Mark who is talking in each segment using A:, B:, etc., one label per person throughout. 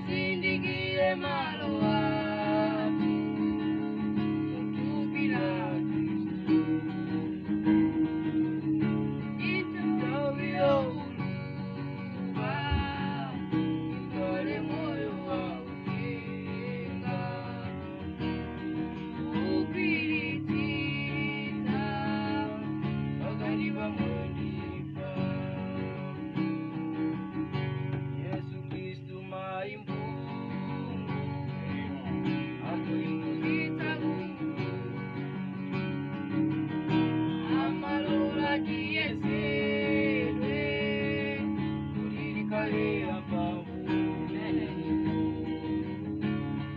A: Tizindikire malo athu muthupi la Kristu. Nthawi youluka ikhale moyo wautenga kugwiritsitsa pakati pa moyo ndi imfa. Yesu Kristu maimphungu akuiphunzitsa kungulu amalola tiyesedwe kuti tikhale amphamvu,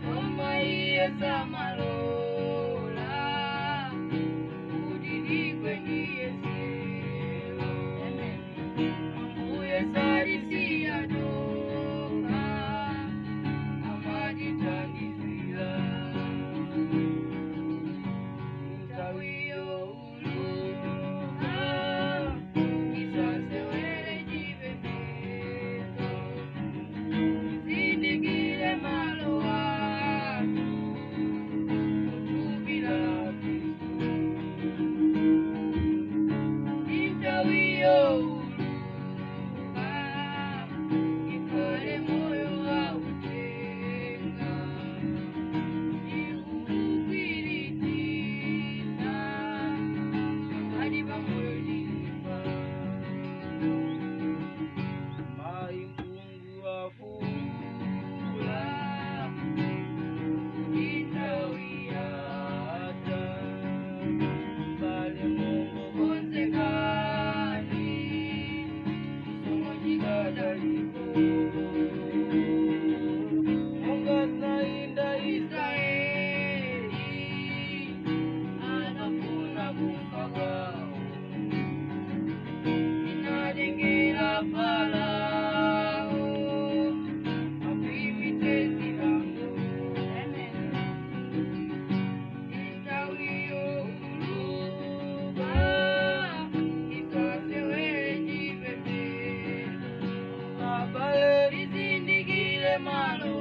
A: koma iye samalola kuti tigwe ndi yesero. Ambuye satisiya tokha, amatithandizira. Nthawi youluka isasewere chipembedzo. Tizindikire malo athu muthupi la Kristu. Nthawi youluka ikhale moyo wautenga ikugwiritsitsa pakati pa moyo ndi imfa. Maimphungu afuula kuti nthawi yatha, bale Mungu konzekani, chisomo chikadalipo. Monga zinainda Israeli anafuna kumka kwawo, zinatengera Farao akhwimitse zilango. Nthawi youluka isasewere chipembedzo. Abale, tizindikire malo.